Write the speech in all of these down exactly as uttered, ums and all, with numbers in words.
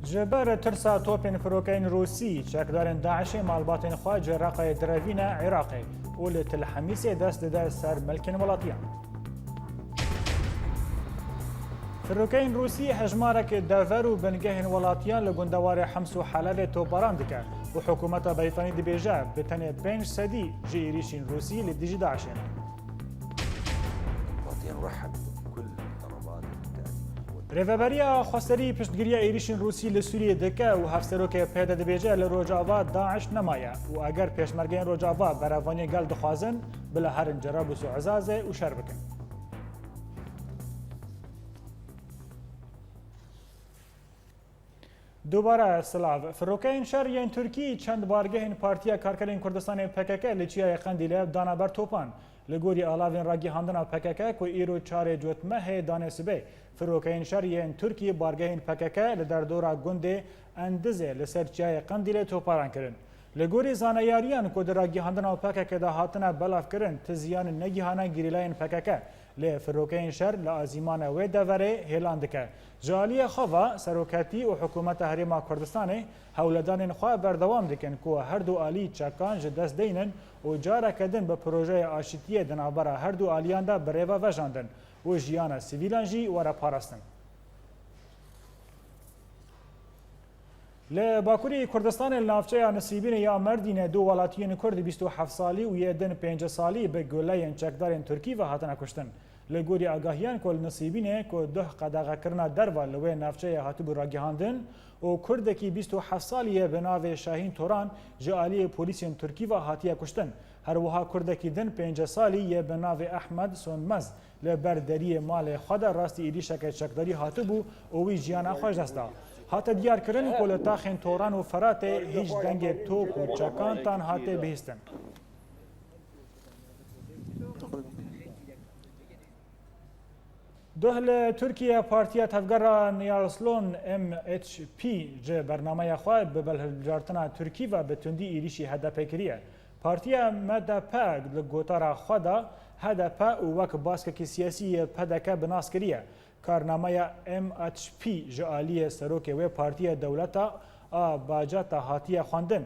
Ji ber tirsa topên firokeyên Rûsî, çekdarên DAIŞê malbatên xwe ji Reqayê direvîne Iraqê û li Til Hemîsê dest dide ser milkên welatiyan. Firokeyên Rûsî hejmarek dever û bingehên welatiyan li gundewarê Hems û Helebê topbaran dike û hikûmeta Brîtanî dibêje, bi tenê pênc sedî ji êrîşên Rûsî li dijî DAIŞê ne. وطن رحب كل ضربات التأديب. Rêveberiya Xweserî piştgiriya êrîşên Rûsî li Sûriyê dike û hevserokê P Y D dibêje li Rojava DAIŞ nemaye û eger pêşmergeyên Rojava berevaniyê gel dixwazin, bila herin Cerabûs û Ezazê û şer bikin. Dubare silav. Firokeyên şer yên Tirkî çend bargehên Partiya Karkerên Kurdistanê P K K li Çiyayê Qendîlê dana ber topan. Li gorî alavên ragihandina P K K ku îro çarê Cotmehê danê sibê, firokeyên şer yên Tirkî bargehên P K K li derdora gundê Endizê li ser Çiyayê Qendîlê toparan kirin. Li gorî zaneyariyan ku di ragihandina P K K de hatine belavkirin, ti ziyan negihane gerîlayên P K K. Lê firokeyên şer li azîmana wê deverê hêlan dike. Ji aliyê xwe ve, seroketî û hikûmeta Herêma Kurdistanê hewledanên xwe berdewam dikin ku her du alî çekan ji dest deynin û careke din bi projeya aşitiyê di navbera her du aliyan de bi rê ve vejandin û jiyana sivîlan jî were parastin. Li Bakurê Kurdistanê li navçeya Nisîbînê ya Merdînê du welatiyên Kurd bîst û heft salî û yê din pêncî salî bi guleyên çekdarên Tirkî ve hatine kuştin. Li gorî agahiyan ku li Nisîbînê ku duh qedexekirina derva li wê navçeyê hatibû ragihandin û Kurdekî bîst û heft salî ye bi navê Şahîn Toran ji aliyê polîsên Tirkî ve hatiye kuştin. Her wiha Kurdekî din pêncî salî yê bi navê Ehmed Sonmez li ber deriyê malê xwe de rastî êrîşeke çekdarî hatibû û wî jiyana xwe ji dest da. Hate diyarkirin ku li taxên Toran û Feratê hîç dengê top û çekan tan hatê bihîstin. Duh li Tirkiye Partiya Tevgera Niyarslon M H P ji bernameya xwe bi belhilbijartina Tirkî ve bi tundî êrîşî H D P kiriye. Partiya M D P li gotara xwe de H D P û wek baskekî siyasî yê P D K bi nas kiriye. Karnameya M H P ji aliyê serokê wê partiyê dewleta a bacata hatiye xwendin.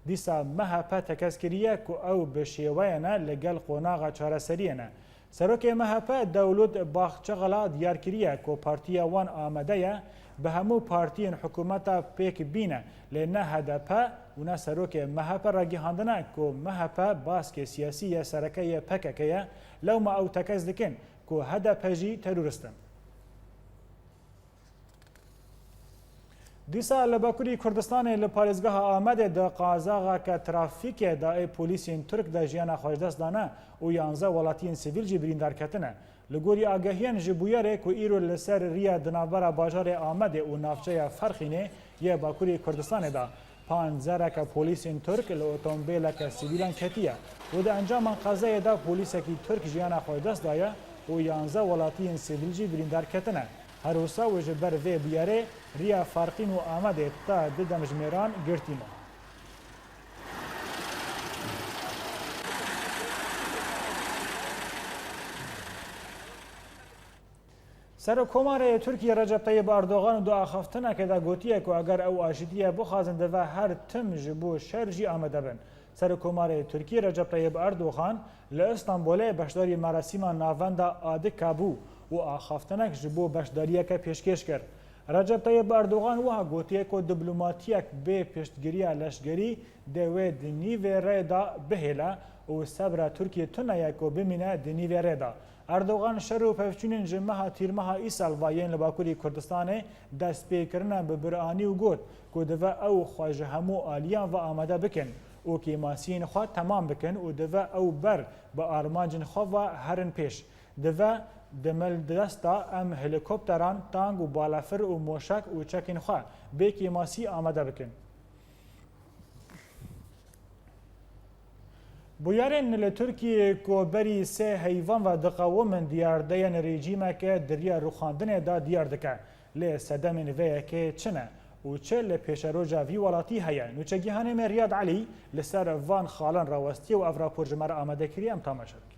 Dîsa M H P tekez kiriye ku ew bi şêweyene li gel qonaxa çareseriyê ne. Serokê M H P Dewlût Baxçexela diyar kiriye ku partiya wan amade ye bi hemû partiyên hikûmeta pêk bîne, lê ne H D P û ne serokê M H P ragihandine ku M H P baskê siyasî ye sereke yê P K K ye, lewma ew tekez dikin ku H D P jî terorist in. Dîsa li Bakurî Kurdistanê li parêzgeha Amedê di qazaxeke trafîkê de ê polîsên Tirk de jiyana xwe ji dest dane û yanzdeh welatiyên sivîl jî birîndar ketine. Li gorî agahiyên ji bûyerê ku îro li ser riya di navbera bajarê Amedê û navçeya Ferxînê yê Bakurê Kurdistanê de, panzereke polîsên Tirk li otomobîleke sivîlan ketiye û di encama qezayê de polîsekî Tirk jiyana xwe ji dest daye û yanzdeh welatiyên sivîl jî birîndar ketine. Her wisa û ji ber vê bûyerê riya Ferqîn û Amedê ta du demjimêran girtî ma. Serokkomarê Tirkiyê Recep Tayyip Erdogan di axaftinekê de gotiye ku eger ew aşîtiyê bixwazin, divê her tim ji bo şer jî amade bin. Serokkomarê Tirkî Recep Tayyip Erdogan li Îstanbulê beşdarî merasîma Navenda Adika bû û axaftinek ji bo beşdariyeke pêşkêş kir. Recep Tayyip Erdogan wiha gotiye ku diplomatiyek bê piştgiriya leşkerî dê wê di nîvê rê de bihêle û sebra Tirkiyê tune ye ku bimîne di nîvê rê de. Erdogan şer û pevçûnên ji meha Tîrmeha îsal ve yên li Bakurê Kurdistanê dest pê kirine bi bir anî û got ku divê ew xwe ji hemû aliyan ve amade bikin û kêmasiyên xwe temam bikin û divê ew ber bi armancên xwe ve herin pêş. Divê di mil dest de em helîkopteran, tank û balafir û moşek û çekên xwe bê kêmasî amade bikin. Bûyerên li Tirkiyê ku berî sê heyvan ve diqewimin diyardeyên rejîmeke di riya rûxandinê de diyar dike. Lê sedemên vê yekê çi ne û çi li pêşeroja vî welatî heye? Nûçegîhanê me Riyad Elî li ser van xalan rawestiye û ev rapor ji me re amade kiriye, em temaşe bikin.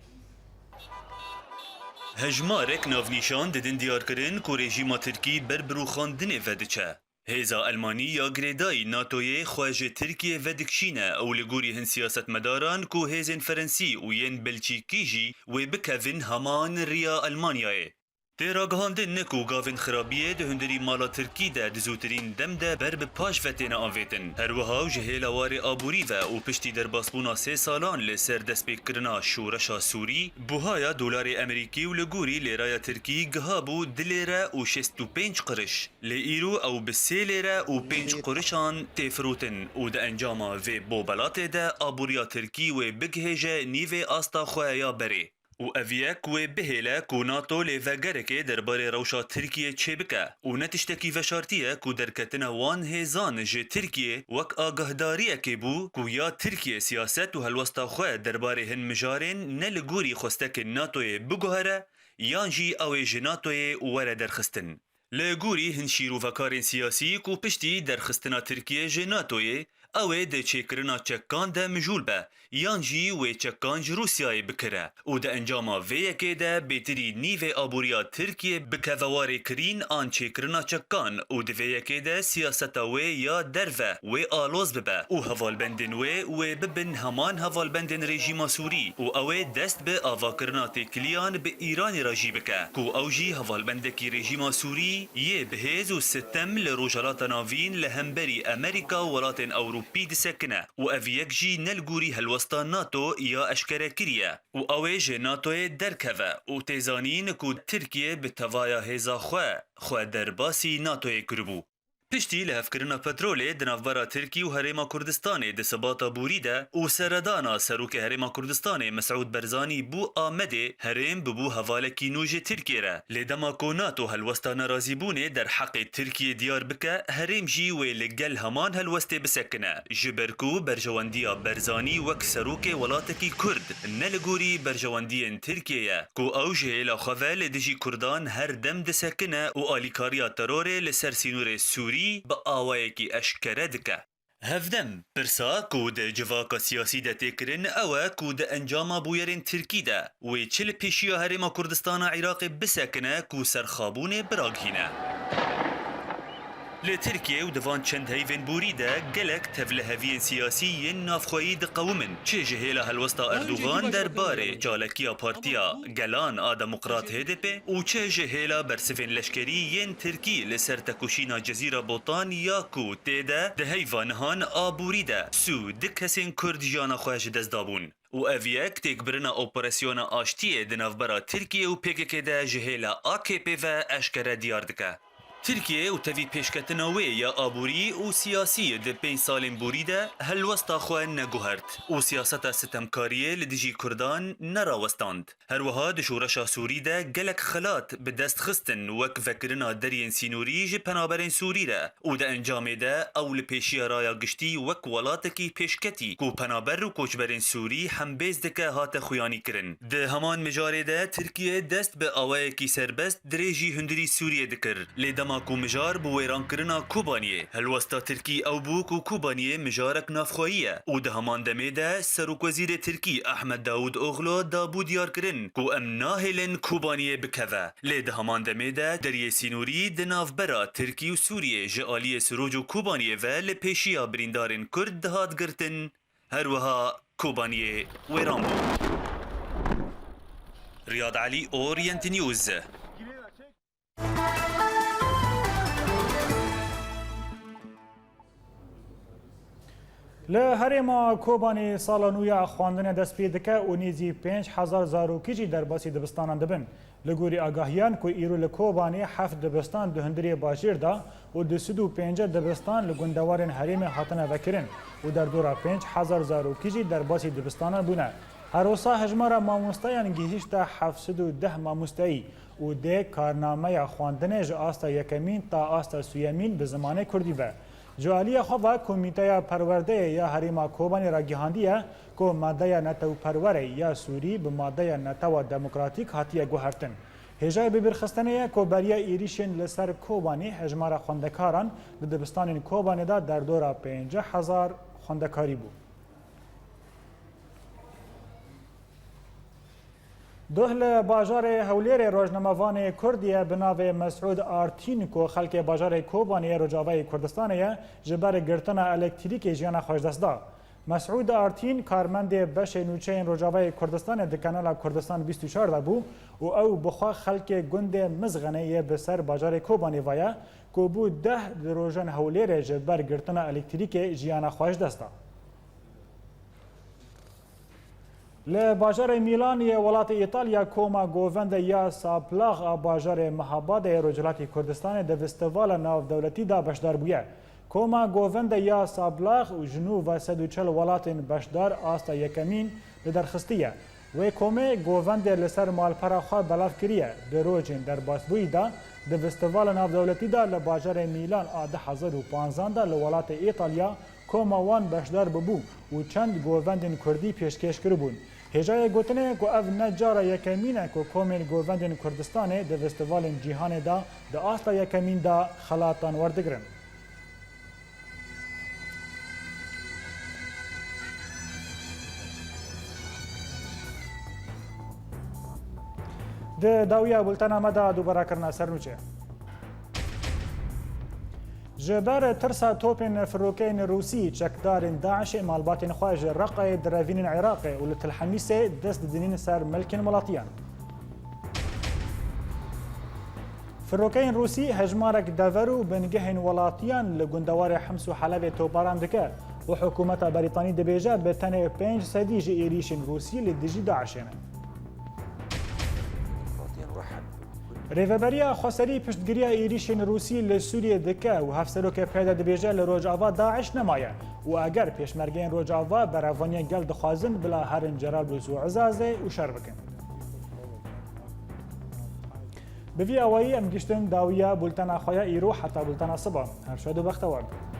Hejmarek navnîşan didin diyarkirin ku rejîma Tirkî ber bi rûxandinê ve diçe. Hêza Elmanî ya girêdayî NATOyê xwe ji Tirkiyê vedikişîne û li gorî hin siyasetmedaran ku hêzên Ferensî û yên Belçîkî jî wê bikevin heman riya Elmanyayê. Tê ragihandin ku gavên xirabiyê di hundirî mala Tirkî de di zûtirîn dem de ber bi paş ve têne avêtin. Her wiha û ji hêla warê aborî ve û piştî derbasbûna sê salan li ser destpêkirina şoreşa Sûrî, buhaya dolarê Emerîkî û li gorî lêraya Tirkî gihabû du lêre û şêst û pênc qiriş. Lê îro ew bi sê lêre û pênc qurişan tê firotin û di encama vê bobelatê de aboriya Tirkî wê bigihêje nîvê asta xwe ya berê. Û ev yek wê bihêle ku NATO lê vegerekê derbarê rewşa Tirkiyê çêbike û ne tiştekî veşartî ye ku derketina wan hêzan ji Tirkiyê wek agahdariyekê bû ku ya Tirkiye siyaset û helwesta xwe derbarê hin mijarên ne li gorî xwestekên NATOyê biguhere, yan jî ew ê ji NATOyê were derxistin. Li gorî hin şîrovekarên siyasî ku piştî derxistina Tirkiyê ji NATOyê, ew ê di çêkirina çekan de mijûl be, yan jî wê çekan ji Rûsyayê bikire û di encama vê yekê de bêtirî nîvê aboriya Tirkiyê bikeve warê kirîn an çêkirina çekan û di vê yekê de siyaseta wê ya derve wê aloz bibe û hevalbendên wê wê bibin heman hevalbendên rejîma Sûrî û ew ê dest bi avakirina têkiliyan bi Îranê re jî bike ku ew jî hevalbendekî rejîma Sûrî yê bi hêz û sitem li Rojhelata Navîn li hemberî Emerîka û welatên Ewropî disekine û ev yek jî ne li gorî helwesta NATO ya eşkerekirî ye û ew ê ji NATOyê derkeve û tê zanîn ku Tirkiye bi tevaya hêza xwe, xwe derbasî NATOyê kiribû. Piştî lihevkirina petrolê di navbera Tirkî û Herêma Kurdistanê di Sibata borî de û seredana Serokê Herêma Kurdistanê Mesûd Barzanî bû Amedê, herêm bûbû hevalekî nû ji Tirkiyê re. Lê dema ku NATO helwesta nerazîbûnê derheqê Tirkiyê diyar bike, herêm jî wê li gel heman helwestê bisekine, ji ber ku berjewendiya Barzanî wek serokê welatekî Kurd ne li gorî berjewendiyên Tirkiyê ye, ku ew ji hêla xwe ve li dijî Kurdan her dem disekine û alîkariya terorê li ser sînorê Sûrî bi awayekî eşkere dike. Hevdem, pirsa ku di civaka siyasî de tê kirin ew e ku di encama bûyerên Tirkî de wê çi li pêşiya Herêma Kurdistana Iraqê bisekine ku serxabûnê biragihîne. Li Tirkiye û di van çend heyvên borî de gelek tevliheviyên siyasî yên navxweyî diqewimin. Çi ji hêla helwesta Erdogan derbarê çalekiya Partiya Gelan a Demokrat H D P û çi ji hêla bersivên leşkerî yên Tirkî li ser tekoşîna Cezîra Botan ya ku tê de di heyva nihan a borî de sî û du kesên Kurd jiyana xwe ji dest dabûn. Û ev yek têkbirina operasyona aştiyê di navbera Tirkiye û P K K de ji hêla A K P ve eşkere diyar dike. Tirkiye û tevî pêşketina wê ya aborî û siyasî di pênc salên borî de helwesta xwe neguhert û siyaseta sitemkariyê li dijî Kurdan nerawestand. Her wiha di şoreşa Sûrî de gelek xelat bi dest xistin, wek vekirina deriyên sînorî ji penaberên Sûrî re û di encamê de ew li pêşiya raya giştî wek welatekî pêşketî ku penaber û koçberên Sûrî hembêz dike hate xuyanî kirin. Di heman mijarê de Tirkiye dest bi awayekî serbest dirêjî hundirî Sûriyê dikir. Lê dema ku mijar bi wêrankirina Kobaniyê, helwesta Tirkî ew bû ku Kobaniyê mijarek navxweyî ye û di heman demê de Serokwezîrê Tirkî Ahmet Davûtoglu dabû diyarkirin ku em nahêlin Kobaniyê bikeve. Lê di heman demê de deriyê sînorî di navbera Tirkî û Sûriyê ji aliyê Siroc û Kobaniyê ve li pêşiya birîndarên Kurd dihat girtin. Her wiha Kobaniyê wêran bû. Riyad Elî, Orient News. Li herêma Kobanê sala nû ya xwendinê dest pê dike û nêzî pênc hezar zarokî jî derbasî dibistanan dibin. Li gorî agahiyan ku îro li Kobanê heft dibistan di hundirê bajêr de û du sed û pêncî dibistan li gundewarên herêmê hatine vekirin û derdora pênc hezar zarokî jî derbasî dibistanan bûne. Her wisa hejmara mamosteyan gihîşte heft sed û deh mamosteyî û dê karnameya xwendinê ji asta yekemîn ta asta suyemîn bi zimanê kurdî be. Ji aliya xwe ve Komîteya Perwerdeyê ya Herêma Kobanê ragihandiye ku madeya netewperwerê ya Sûrî bi madeya netewa demokratîk hatiye guhertin. Hêjayê bibîrxistinê ye ku beriya êrîşên li ser Kobanê hejmara xwendekaran di dibistanên Kobanê de derdora pêncî hezar xwendekarî bû. Duh li bajarê Hewlêrê rojnamevanê Kurd ye bi navê Mesûd Artîn ku xelkê bajarê Kobanê yê Rojavayê Kurdistanê ye, ji ber girtina elektrîkê jiyana xwe ji dest da. Mesûd Artîn karmendê beşê nûçeyên Rojavayê Kurdistanê di kanala Kurdistan bîst û çar de bû û ew bi xwe xelkê gundê Mizxenê yê bi ser bajarê Kobanê ve ye ku bû deh di rojan Hewlêrê ji ber girtina elektrîkê jiyana xwe ji dest da. Li bajarê Mîlan yê welatê Îtalya koma govende ya Saplax a bajarê Mehabadê yê Rojhilatê Kurdistanê di festîvala navdewletî de beşdar bûye. Koma govende ya Saplax û ji nû ve sed û çil welatên beşdar asta yekemîn li derxistiye. Wê komê govendê li ser malpera xwe belav kiriye. Di rojên derbasbûyî de di festîvala navdewletî de li bajarê Mîlan a du hezar û panzan de li welatê Îtalya koma wan beşdar bibû û çend govendên kurdî pêşkêş kiribûn. Hêjayê gotinê ye ku ev ne cara yekemîn e ku komên govendên Kurdistanê di festîvalên cîhanê de di asta yekemîn de xelatan werdigirin. Di dawiya bultena me de dubara kirina sernûçe. Ji ber tirsa topên firokeyên Rûsî, çekdarên DAIŞê malbatên xwe ji Reqayê direvînin Iraqê û li Til Hemîsê dest didinîn ser milkên welatiyan. Firokeyên Rûsî hejmarek dever û bingehên welatiyan li gundewarê Hims û Helebê topbaran dike û hikûmeta Berîtanî dibêje bi tenê pênc sedî ji êrîşên Rûsî li dijî DAIŞê ne. Rêveberiya Xweserî piştgiriya êrîşên Rûsî li Sûriyê dike û Hevserokê PYD dibêje li Rojava DAIŞ nemaye û eger pêşmergeyên Rojava berevaniya gel dixwazin bila herin Cerablus û Izazê û şer bikin. Bi vî awayî em giştin dawiya bultena xwe ya îro heta bultena siba. Her şad û bextewar bin.